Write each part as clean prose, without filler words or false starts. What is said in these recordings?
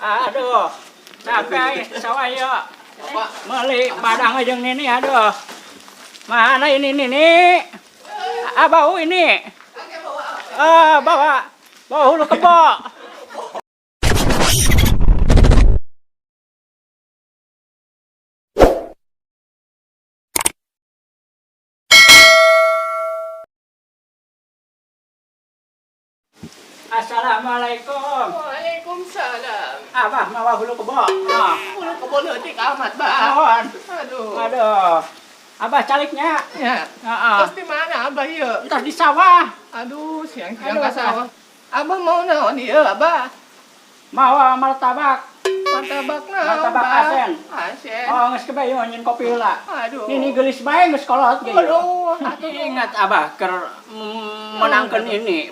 Aduh. Capek sawah ya. Meuli padang jeung nini, aduh. Mana ini nini? Ah, bau ini. Ah, bawa. Bawa hulu kebo. Assalamualaikum. Waalaikumsalam. Abah mawa hulu kebo. Ah. Hulu kebo leutik amat, Bah. Mohon. Aduh. Aduh. Abah caliknya. Ya. Heeh. Terus di mana Abah ieu? Entar di sawah. Aduh, siang-siang Aduh, ka sawah. Abah mau naon ieu, Abah? Mawa martabak. Martabak naon, Martabak Bah? asen. Asen. Oh, geus kebayo nyin kopi heula. Aduh. Nini geulis bae geus kolot ge. Aduh, atuh. Ingat Abah keur menangkeun ini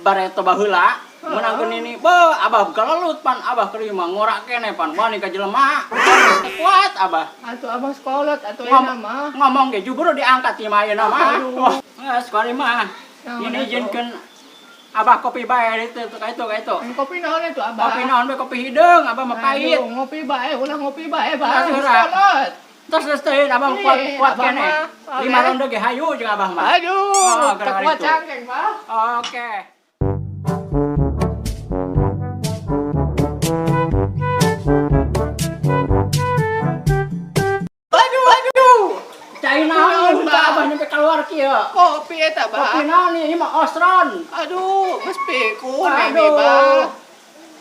bareto baheula. Menangkeun ini, be Abah galelut pan Abah keur ieu mah ngorak keneh pan wani ka jelema. Teu kuat Abah. Atuh Abah sekolot atuh ayeuna mah. Ngomong ge jubur diangkat ieu mah ayeuna mah. Aduh. Wah, geus kuari mah. Naon Ini atuh? ijinkeun Abah kopi bae itu itu ka itu ka itu. Kopi naon itu Abah? Kopi naon bae, kopi hideung Abah mah pahit. Aduh, ngopi bae, ulah ngopi bae, Bah. Aduh, Sekolot. Terus terus teuing Abah kuat Ih, kuat Abah keneh. mah, 5 oke. ronde ge hayu jeung Abah mah. Aduh, Oh, teu gara-gara kuat itu. cangkeng, Bah. Oke. Aduh, aduh. Cai naon Naon, ka Bah? Abah nyampe keluar kieu. Kopi eta, Bah. Kopi naon ieu mah osron. Aduh, geus pikun ini, Aduh. Bah.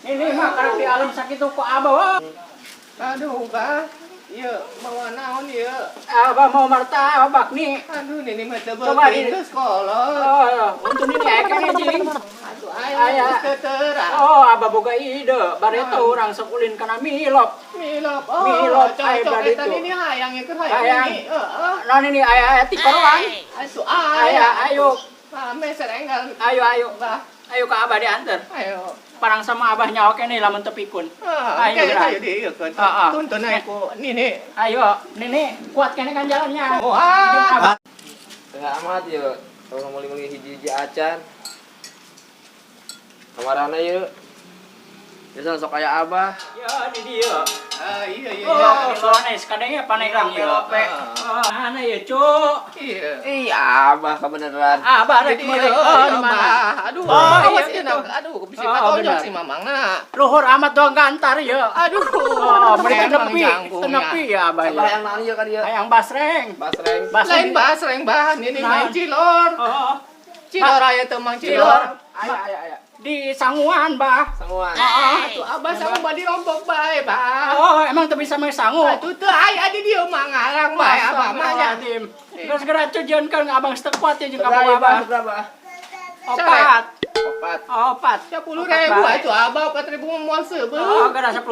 Ini mah karek di alam sakitu ku Abah. Wah. Aduh, Bah. Ieu, bawa naon ieu? Abah mau martabak nih. Aduh, nini mah teu Coba beuki di- geus kolot. Oh, untuk ini aya keneh jing. Aduh, aya Aya. geus teu terang. Oh, Abah boga ide. Bareto urang sok ulin kana milop. Milop. Oh, Milop, aya cocok bari eta itu. nini hayang ieu keur hayang Hayang. nini. Heeh. Naon ini aya aya tikoroan. Asuh Aya, aya. ayo. Rame serenggal. Ayo, ayo. Bah, Ayo ke Abah diantar. ayo. Parang sama Abah nyawa keneh lamun teu pikun. Ah, Ayo, oke, gerak. ayo dieukeun. Ah, ah. Tuntun ayo ku nini. Ayo, Nini, kuat keneh kan jalannya. Wah. Abah. Tengah amat yuk. Kalau meuli-meuli hiji-hiji acan. Kamarana yuk. Biasa sok aya Abah. Ya, di dieu. Ah, iya iya. Oh, soalnya sekadangnya panegrang ya. Lope. Oh, mana ya, Cuk? Iya. Ih, Abah kebeneran. Abah rek Jadi meuli. iya, Oh, iya, di mana? Bah. Aduh, Oh, awas iya, ieu gitu. Aduh, bisa Oh, katonjok benar. si Mamangna. Luhur amat doang gantar ya. Aduh. Oh, mereka Emang nepi, jangkungnya. nepi ya Abah Abah ya. yang naon ieu ka dieu? Hayang basreng. Basreng. Basreng. Lain basreng bah, nini Naon? main cilor. Oh, Cilor aya teu Mang cilor. cilor. Aya aya aya. Di sanguan, Bah. Sanguan. Atuh Abah sama badi rompok bae, Bah. Oh, emang teu bisa mah sangu. Atuh teu aya di dieu mah ngarang bae Abah mah nya. Astagfirullahaladzim. Geus geura cujeun kan abang teu kuat ya jeung Seberapa kamu Abah? Abah. Seberapa? Opat. Opat. Opat. 10.000 atuh Abah 4.000 moal seubeuh. Oh, gara 10.000.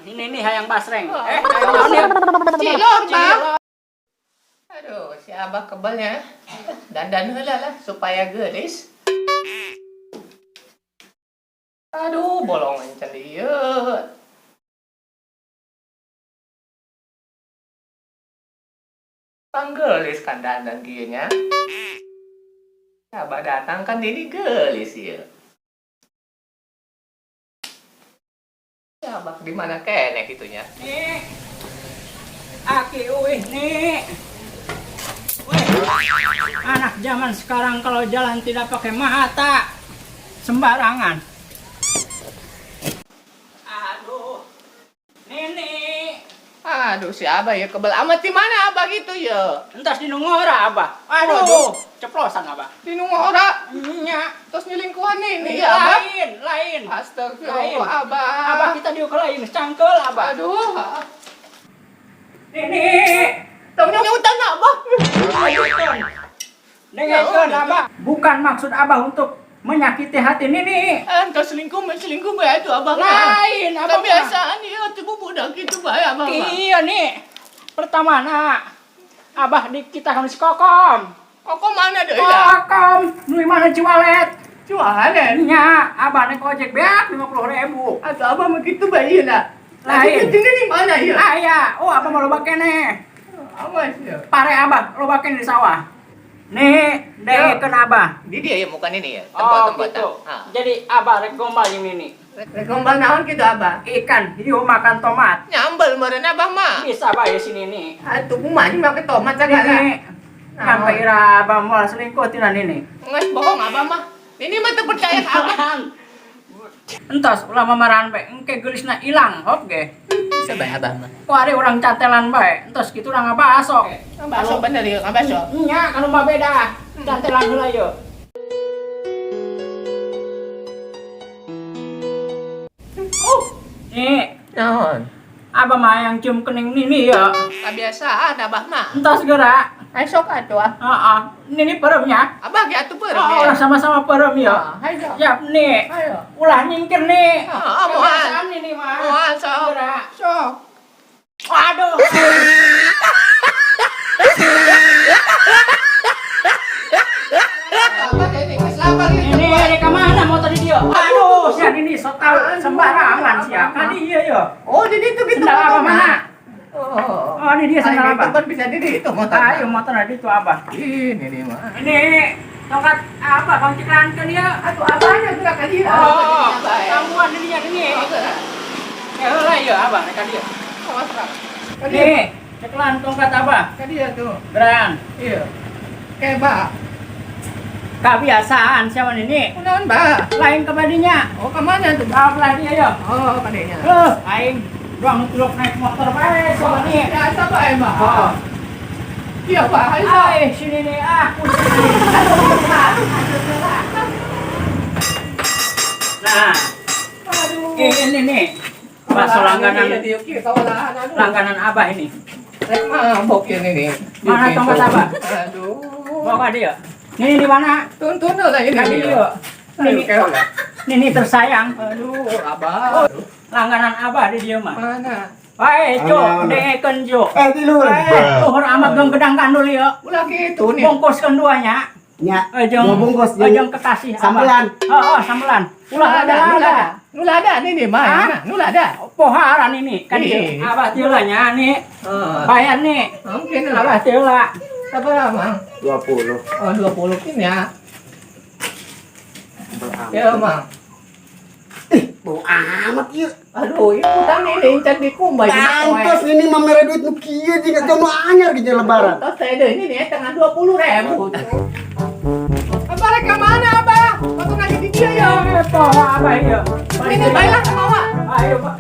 Ini nih hayang basreng. Eh, hayang naon ya? Cilor, Bah. Aduh, si Abah kebelnya. Dandan heula lah supaya geulis. Aduh, bolong encan ieu. Panggeulis kan dandan kieu nya. Abah datang kan ini geulis ieu. Si Abah di mana keneh kitunya? Nih. Aki uih nih. Wih. Anak zaman sekarang kalau jalan tidak pakai mata sembarangan. Aduh. Nini. Aduh, si Abah ya kebel amat di mana Abah gitu ya? Entas di nungora Abah. Aduh, Waduh. ceplosan Abah. Di nungora Nya. terus nyelingkuhan nini ya Abah. Lain, lain. Astagfirullah Lain. Abah. Abah kita diuk lain cangkel Abah. Aduh. Nini. Tong nyutan Abah. Dengarkan Abah. Bukan maksud Abah untuk menyakiti hati Nini. Entar selingkuh mah selingkuh bae atuh Abah mah. Lain Abah. mah. Kebiasaan ieu tuh budak gitu bae Abah mah. Iya nih. Pertama nak Abah di kita kan si Kokom. Koko mana deui lah? Kokom, nu mana Ciwalet. Cuanen. Nya, Abah naik ojek beak 50.000. Atuh Abah mah kitu bae ieu lah. Lain. Ini di mana ieu? Aya, oh Abah mau loba keneh. Awas ya. Pare Abah loba keneh di sawah. Nih, dengekeun Abah. Di dia ya bukan ini ya. Oh, Tempat-tempat. gitu. Ah. Jadi Abah rek gombal yang ini. Rek gombal naon kitu, Abah? Ikan hiu makan tomat. Nyambel meureun Abah mah. Bisa bae sini nih. Atuh, kumaha make tomat segala? Ini sampai ira abah moal selingkuh tina nini. Nges bohong Abah mah. Ini mah teu percaya ka Abah. Entos ulah mamarahan bae, engke geulisna ilang hop ge. Bisa bae Abah mah. Kuari urang cantelan bae, entos kitu urang ngabaso. Ngabaso bener ieu, ngabaso. Nya kanu mah beda. Cantelan heula yeuh. Oh, Nih, naon? Abah mah yang cium kening nini ya. Kebiasaan Abah mah. Entos geura. Ayo sok atuh ah. Heeh. Nini pereumnya. Abah ge atuh beureum Oh, ya. ulah sama-sama perem ya. Ah, hayo. Siap nih. Ayo. Ulah nyingkir nih. Ah, moal. Kebiasaan nini mah. Moal sok. Geura. Sok. Aduh. Abah ini geus lapar ieu. Ini ini kemana motor di dia? Aduh, sian ini so tau sembarangan sia. Kadi iya ya. Oh, jadi itu gitu Sendal apa motorna. mana? Oh. Oh, ini dia sendal Ayo, apa? itu kan bisa di itu motor. Ayo motor ada itu apa? Ini nih mah. Ini tongkat apa? Bang ciklankeun ya. Atuh abahnya gerak ka dieu. Oh, Abah ya. tamuan ini ya ini. Oh, gerak. Ya heula ya abah rek ka dieu. Awas, Pak. Ka dieu. Nih, ceklan tongkat apa? Ka dieu tuh. Geran. Iya. Kayak Kebiasaan siapa ini? Kunaon, Ba? Lain kebadinya. Oh, ke mana tuh? Bawa lagi ayo. Oh, ka dinya. Aing doang tuluk naik motor bae sama nih. Biasa bae, Ba. Oh. Iya, Ba. Ayo. sok. Ay, sini nih ah pusing. Nah, Aduh. ini nih. Bakso langganan Iya, dieu kieu kawalahan aduh. langganan Abah ini. Rek mabok ini nih. Mana tongkat Abah? Aduh. Bawa ka dia. Ini di mana? Tuntun lah ini. Ka dieu. Ayo, Ini keol lah. ini tersayang. Aduh, Abah. Langganan Abah di dieu mah. Mana? Wae, Cuk, Mana, mana? dengekeun, Cuk. Eh, tidur. Eh, luhur amat geng gedang kandul ieu. Ulah gitu nih. Bungkuskeun duanya. Nya, Ejeng, dua bungkus jeung ejeng kekasih Abah. sambelan. Oh, sambelan. Ulah ada Nu ada. lada. Nu lada nih nih mah. Hah? Nu lada. Poharan ini kan Ih. Abah teu lah nya nih. Oh, Bayar nih. mungkin lah. Abah teu lah. Sabar, Mang. 20. Oh, 20 kin ya. Ya, Mang. Ih, bau amat ieu. Aduh, ini utang ini incan di kumbay. Pantes ini mah mere duit nu kieu jeung nu anyar gitu lebaran. Tos saya deh ini nih tengah 20 ribu. Abah rek ke mana, Abah? Waktu lagi di dia ya. Eh, poho Abah ieu. Ini baiklah ke mawa. Ayo, Pak.